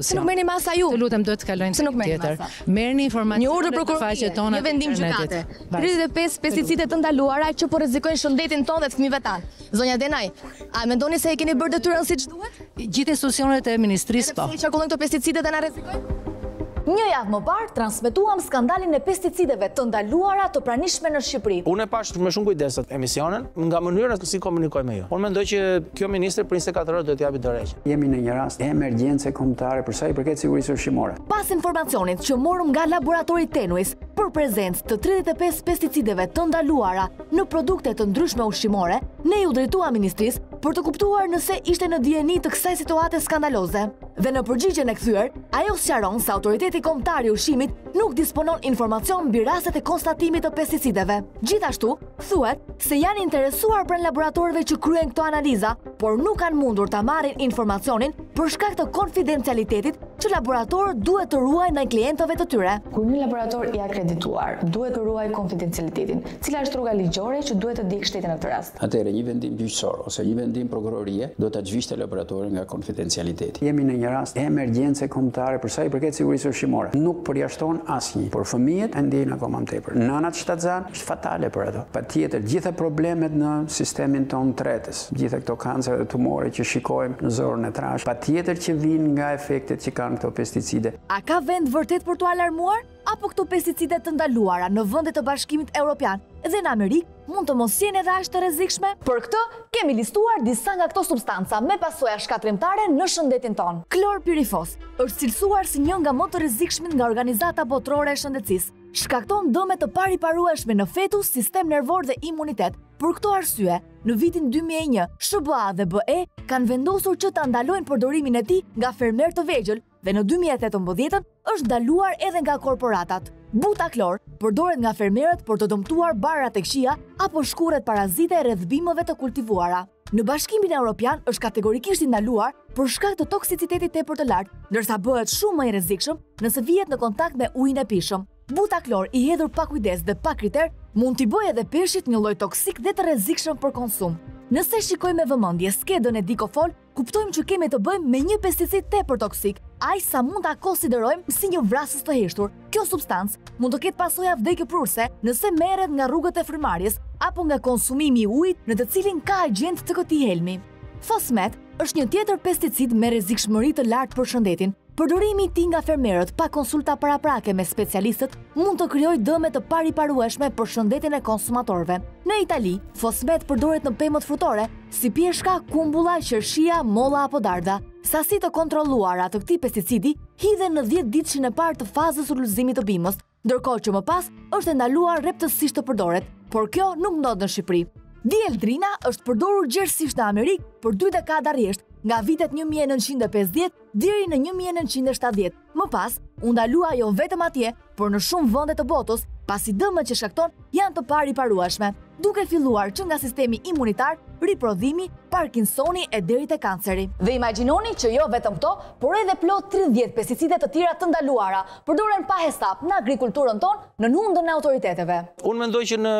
Pse nuk merrni masa ju? Të lutem duhet të kalojnë Pse nuk merrni tjetër. masa? Merrni informacione Një urdhër prokurorie, një vendim gjykate. 35 pesticide të ndaluara që po rrezikojnë shëndetin tonë dhe të fëmijëve tanë. Zonja Denaj, a mendoni se e keni bërë detyrën siç duhet? Gjithë institucionet e ministrisë po. Edhe pse qarkullojnë këto pesticide dhe na rrezikojnë? Një javë më parë transmetuam skandalin e pesticideve të ndaluara të pranishme në Shqipëri. Unë e pashë me shumë kujdes atë emisionin, nga mënyra se si komunikoi me ju. Unë mendoj që kjo ministre për 24 orë duhet të japi dorëheqje. Jemi në një rast emergjence kombëtare për sa i përket sigurisë ushqimore. Pas informacionit që morëm nga laboratori Tenuis për prezencë të 35 pesticideve të ndaluara në produkte të ndryshme ushqimore, ne iu drejtuam ministrisë për të kuptuar nëse ishte në dijeni të kësaj situate skandaloze. Dhe në përgjigjen e kthyer, ajo sqaron se Autoriteti Kombëtar i Ushqimit nuk disponon informacion mbi rastet e konstatimit të pesticideve. Gjithashtu, thuhet se janë interesuar pranë laboratorëve që kryejnë këto analiza, por nuk kanë mundur ta marrin informacionin për shkak të konfidencialitetit që laboratorët duhet të ruajnë ndaj klientëve të tyre. Kur një laborator i akredituar duhet të ruajë konfidencialitetin, cila është rruga ligjore që duhet të ndjekë shteti në këtë rast? Atëherë, një vendim gjyqësor ose një vendim prokurorie do ta zhvishte laboratorin nga konfidencialiteti. Jemi në një rast emergjence kombëtare për sa i përket sigurisë ushqimore. Nuk përjashton asnjë, por fëmijët e ndjejnë akoma më tepër. Nënat shtatzënë është fatale për ato. Patjetër, gjitha problemet në sistemin tonë tretës, gjitha këto kancere dhe tumore që shikojmë në zorrën e trashë, patjetër që vijnë nga efektet që kanë këto pesticide. A ka vend vërtet për t'u alarmuar? Apo këto pesticide të ndaluara në vende të Bashkimit Europian dhe në Amerikë mund të mos jenë edhe aq të rrezikshme? Për këtë, kemi listuar disa nga këto substanca me pasoja shkatërrimtare në shëndetin tonë. Klorpirifos është cilësuar si një nga më të rrezikshmit nga Organizata Botërore e Shëndetësisë. Shkakton dëme të pariparueshme në fetus, sistem nervor dhe imunitet. Për këto arsye, në vitin 2001, SHBA dhe BE kanë vendosur që ta ndalojnë përdorimin e tij nga fermerë të vegjël, dhe në 2018 është ndaluar edhe nga korporatat. Butaklor përdoret nga fermerët për të dëmtuar barat e këqija apo shkurret parazite rreth bimëve të kultivuara. Në Bashkimin Europian është kategorikisht i ndaluar për shkak të toksicitetit tepër të lartë, ndërsa bëhet shumë më i rrezikshëm nëse vihet në kontakt me ujin e pijshëm. Butaklor i hedhur pa kujdes dhe pa kriter mund t'i bëjë edhe peshqit një lloj toksik dhe të rrezikshëm për konsum. Nëse shikojmë me vëmendje skedën e Dicofol, kuptojmë që kemi të bëjmë me një pesticid tepër toksik, aq sa mund ta konsiderojmë si një vrasës të heshtur. Kjo substancë mund të ketë pasoja vdekjeprurëse nëse merret nga rrugët e frymëmarrjes apo nga konsumimi i ujit në të cilin ka agjentë të këtij helmi. Fosmet është një tjetër pesticid me rrezikshmëri të lartë për shëndetin. Përdorimi i tij nga fermerët pa konsulta paraprake me specialistët mund të krijojë dëme të pariparueshme për shëndetin e konsumatorëve. Në Itali, fosmet përdoret në pemët frutore, si pjeshka, kumbulla, qershia, molla apo dardha. Sasi të kontrolluara të këtij pesticidi hidhen në 10 ditëshin e parë të fazës së lulëzimit të bimës, ndërkohë që më pas është e ndaluar rreptësisht të përdoret, por kjo nuk ndodh në Shqipëri. Dieldrina është përdorur gjerësisht në Amerikë për dy dekada rresht, nga vitet 1950 deri në 1970. Më pas, u ndalua jo vetëm atje, por në shumë vende të botës, pasi dëmet që shkakton janë të pariparueshme, duke filluar që nga sistemi imunitar, riprodhimi, Parkinsoni e deri te kanceri. Dhe imagjinoni që jo vetëm këto, por edhe plot 30 pesticide të tjera të ndaluara, përdoren pa hesap në agrikulturën tonë nën hundën e autoriteteve. Unë mendoj që në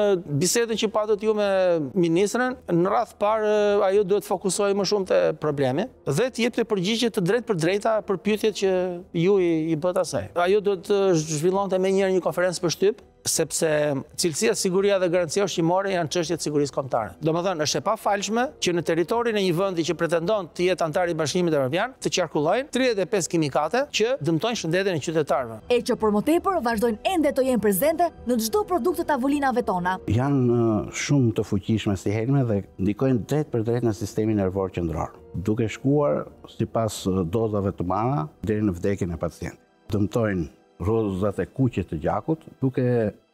bisedën që patët ju me ministren, në radhë të parë ajo duhet të fokusohej më shumë te problemi dhe të jepte përgjigje të drejtpërdrejta për pyetjet që ju i bëtë asaj. Ajo duhet të zhvillonte menjëherë një konferencë për shtyp, sepse cilësia, siguria dhe garancia ushqimore janë çështje të sigurisë kombëtare. Domethënë, është e pafalshme që në territorin e një vendi që pretendon të jetë anëtar i Bashkimit Evropian, të qarkullojnë 35 kimikate që dëmtojnë shëndetin e qytetarëve. E që për më tepër vazhdojnë ende të jenë prezente në çdo produkt të tavolinave tona. Janë shumë të fuqishme si helme dhe ndikojnë drejtpërdrejt në sistemin nervor qendror, duke shkuar sipas dozave të marra deri në vdekjen e pacientit. Dëmtojnë rrezat e kuqe të gjakut, duke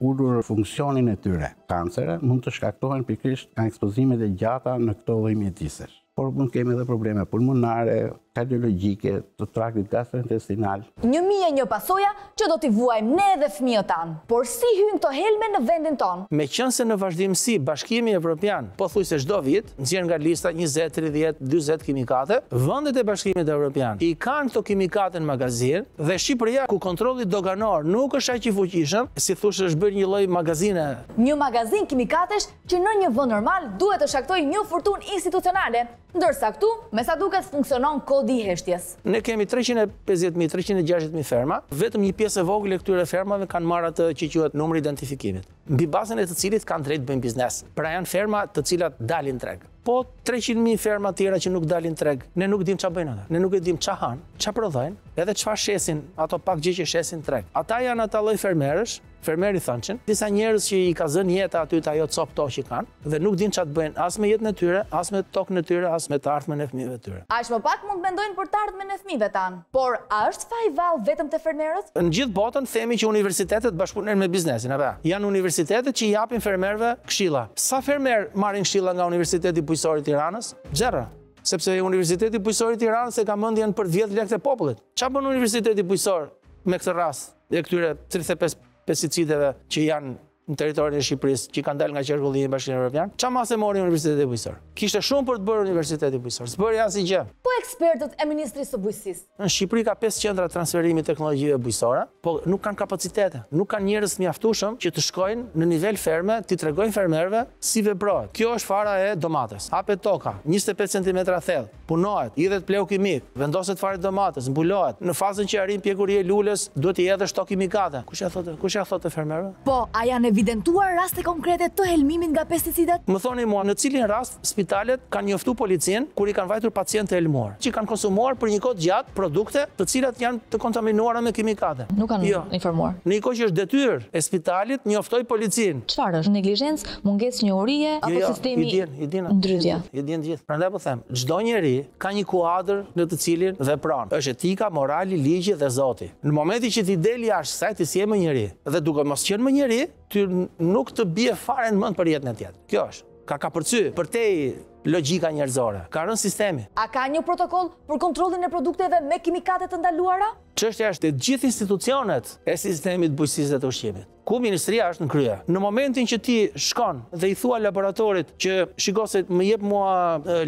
ulur funksionin e tyre. Kancere mund të shkaktohen pikërisht nga ekspozimet e gjata në këto lloj mjedisesh. Por mund të kemi edhe probleme pulmonare, kardiologjike, të traktit gastrointestinal. 1001 pasoja që do t'i vuajmë ne dhe fëmijët tanë. Por si hyjnë këto helme në vendin tonë? Meqenëse në vazhdimësi Bashkimi Evropian pothuajse çdo vit nxjerr nga lista 20, 30, 40 kimikate, vendet e Bashkimit Evropian i kanë këto kimikate në magazinë dhe Shqipëria ku kontrolli doganor nuk është aq i fuqishëm, si thuash është bërë një lloj magazine. Një magazinë kimikatesh që në një vend normal duhet të shkaktojë një furtunë institucionale. Ndërsa këtu, me sa duket funksionon kodi i heshtjes. Ne kemi 350.000, 360.000 ferma, vetëm një pjesë e vogël e këtyre fermave kanë marrë atë që quhet numri i identifikimit, mbi bazën e të cilit kanë drejtë të bëjnë biznes. Pra janë ferma të cilat dalin në treg. Po 300.000 ferma tjera që nuk dalin në treg, ne nuk dimë ça bëjnë ata. Ne nuk e dimë ça hanë, ça prodhojnë, edhe çfarë shesin ato pak gjë që shesin në treg. Ata janë ata lloj fermerësh Fermerë i thënçin, disa njerëz që i ka zënë jeta aty te ajo copë tokë që kanë dhe nuk dinë ça të bëjnë as me jetën e tyre, as me tokën e tyre, as me të ardhmen e fëmijëve të tyre. Aq më pak mund të mendojnë për të ardhmen e fëmijëve tanë. Por, a është faji vallë vetëm te fermerët? Në gjithë botën themi që universitetet bashkëpunojnë me biznesin, apo jo? Janë universitetet që i japin fermerëve këshilla. Sa fermerë marrin këshilla nga Universiteti Bujqësor i Tiranës? Zero. Sepse Universiteti Bujqësor i Tiranës e ka mendjen për të vjedhë lekët e popullit. Ça bën Universiteti Bujqësor me këtë rast? e këtyre 35 pesticideve që janë në territorin e Shqipërisë, që kanë dalë nga qarkullimi i Bashkimit Evropian, ça mase mori Universiteti Bujqësor? Kishte shumë për të bërë Universiteti Bujqësor, s'bëri asnjë gjë. Po ekspertët e Ministrisë së Bujqësisë? Në Shqipëri ka 5 qendra transferimi të teknologjive bujqësore, po nuk kanë kapacitete, nuk kanë njerëz të mjaftueshëm që të shkojnë në nivel ferme, t'i tregojnë fermerëve si veprohet. Kjo është fara e domates. Hapet toka, 25 cm thellë. Punohet, hidhet pleh kimik, vendoset fara e domates, mbulohet. Në fazën që arrin pjekuri e lules, duhet t'i hedhësh këto kimikate. Kush ia thotë, kush ia thotë fermerëve? Po, a janë evidentuar raste konkrete të helmimit nga pesticidet? Më thoni mua, në cilin rast spitalet kanë njoftu policinë kur i kanë vajtur pacientë të helmuar, që kanë konsumuar për një kohë të gjatë produkte të cilat janë të kontaminuara me kimikate? Nuk kanë jo. informuar. Në një kohë që është detyrë e spitalit të njoftojë policinë. Çfarë është? Neglizhencë, mungesë njohurie apo jo, jo, sistemi i dinë, i dinë. Ndrydhja. I dinë të gjithë. Prandaj po them, çdo njeri ka një kuadër në të cilin vepron. Është etika, morali, ligji dhe Zoti. Në momentin që ti del jashtë kësaj, ti s'je më njeri. Dhe duke mos qenë më njeri, ty nuk të bie fare në mend për jetën e tjetrit. Kjo është. Ka kapërcy përtej logjika njerëzore. Ka rënë sistemi. A ka një protokoll për kontrollin e produkteve me kimikate të ndaluara? Çështja është te gjithë institucionet e sistemit të bujqësisë dhe të ushqimit. Ku ministria është në krye. Në momentin që ti shkon dhe i thua laboratorit që shiko se më jep mua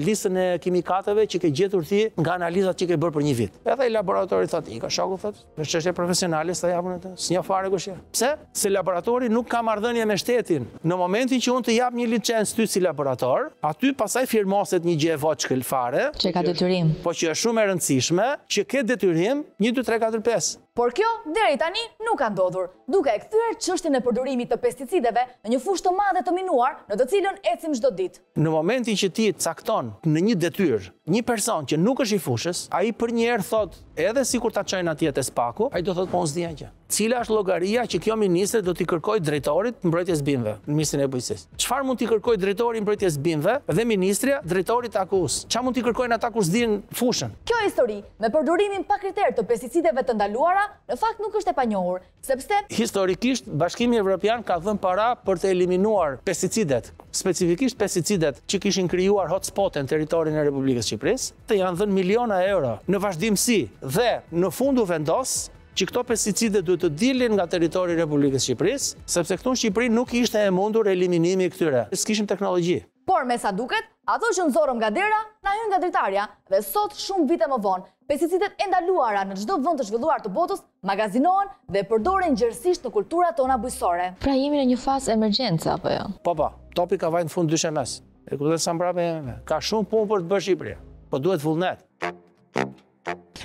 listën e kimikateve që ke gjetur ti nga analizat që ke bërë për një vit. Edhe ai laboratori thotë, "Ika shoku thotë, është çështje profesionale, s'ta jap unë atë. S'njoh fare kush je." Pse? Se laboratori nuk ka marrëdhënie me shtetin. Në momentin që unë të jap një licencë ty si laborator, aty pastaj firmoset një gjë e voçkël fare. Që ka detyrim. Po që është shumë e rëndësishme, që ke detyrim 1 2 3 4 5. Por kjo, deri tani, nuk ka ndodhur, duke e kthyer çështjen e përdorimit të pesticideve në një fushë të madhe të minuar në të cilën ecim çdo ditë. Në momentin që ti cakton në një detyrë një person që nuk është i fushës, ai përnjëherë thotë, edhe sikur ta çojnë atje te SPAK-u, ai do thotë po unë s'dija gjë. Cila është llogaria që kjo ministre do t'i kërkojë drejtorit të mbrojtjes bimëve në Ministrinë e Bujqësisë? Çfarë mund t'i kërkojë drejtori i mbrojtjes bimëve dhe ministrja drejtorit të AKU-së? Çfarë mund t'i kërkojnë ata kur s'dinë fushën? Kjo histori me përdorimin pa kriter të pesticideve të ndaluara në fakt nuk është e panjohur, sepse. Historikisht, Bashkimi Evropian ka dhënë para për të eliminuar pesticidet, specifikisht pesticidet që kishin krijuar hotspot-e në territorin e Republikës së Shqipërisë, të janë dhënë miliona euro në vazhdimësi dhe në fund u vendos që këto pesticide duhet të dilnin nga territori i Republikës së Shqipërisë, sepse këtu në Shqipëri nuk ishte e mundur eliminimi i këtyre. S'kishim teknologji. Por me sa duket, ato që nxorëm nga dera, na hynë nga dritarja dhe sot shumë vite më vonë, pesticidet e ndaluara në çdo vend të zhvilluar të botës magazinohen dhe përdoren gjerësisht në kulturat tona bujqësore. Pra jemi në një fazë emergjence apo jo? Po po, topi ka vajt në fund dyshemesë. E kupton sa mbrapa jemi. Ka shumë punë për të bërë Shqipëria. Po duhet vullnet.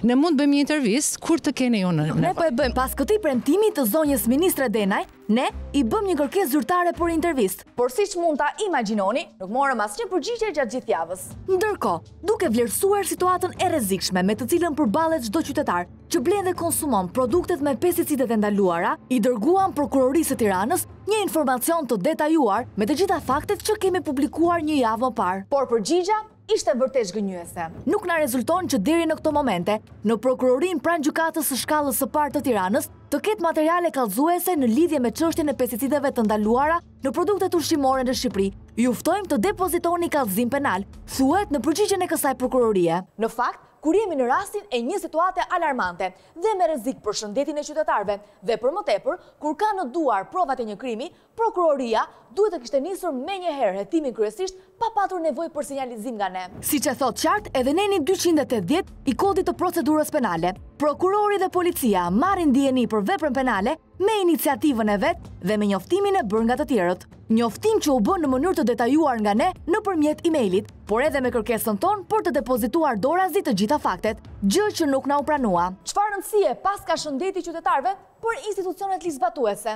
Ne mund të bëjmë një intervistë kur të keni ju në Ne po e bëjmë pas këtij premtimi të zonjës ministre Denaj, ne i bëmë një kërkesë zyrtare për intervistë, por siç mund ta imagjinoni, nuk morëm asnjë përgjigje gjatë gjithë javës. Ndërkohë, duke vlerësuar situatën e rrezikshme me të cilën përballet çdo qytetar që blen dhe konsumon produktet me pesticidet e ndaluara, i dërguam Prokurorisë së Tiranës një informacion të detajuar me të gjitha faktet që kemi publikuar një javë më parë. Por përgjigja Ishte vërtet zhgënjyese. Nuk na rezulton që deri në këto momente, në Prokurorinë pranë Gjykatës së Shkallës së Parë të Tiranës, të ketë materiale kallëzuese në lidhje me çështjen e pesticideve të ndaluara në produktet ushqimore në Shqipëri. Ju ftojmë të depozitoni kallëzim penal, thuhet në përgjigjen e kësaj prokurorie. Në fakt, kur jemi në rastin e një situate alarmante dhe me rrezik për shëndetin e qytetarëve dhe për më tepër, kur ka në duar provat e një krimi, Prokuroria duhet të kishte nisur menjëherë hetimin kryesisht pa patur nevojë për sinjalizim nga ne. Siç e thotë qartë edhe neni 280 i Kodit të Procedurës Penale, prokurori dhe policia marrin dijeni për veprën penale me iniciativën e vet dhe me njoftimin e bërë nga të tjerët. Njoftim që u bë në mënyrë të detajuar nga ne nëpërmjet e-mailit, por edhe me kërkesën tonë për të depozituar dorazi të gjitha faktet, gjë që nuk na u pranua. Çfarë rëndësie paska shëndeti i qytetarëve për institucionet ligjzbatuese.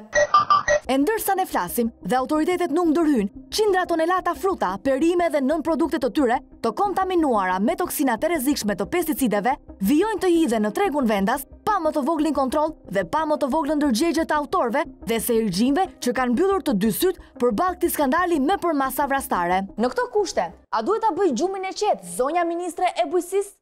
E ndërsa ne flasim dhe autoritetet nuk ndërhyjnë, qindra tonelata fruta, perime dhe nënprodukte të tyre, të kontaminuara me toksinat e rrezikshme të pesticideve, vijojnë të hidhen në tregun vendas pa më të voglin kontroll dhe pa më të voglën ndërgjegje të autorëve dhe sehirxhinjve që kanë mbyllur të dy sytë përballë këtij skandali me përmasa vrastare. Në këto kushte, a duhet ta bëjë gjumin e qetë zonja ministre e Bujqësisë?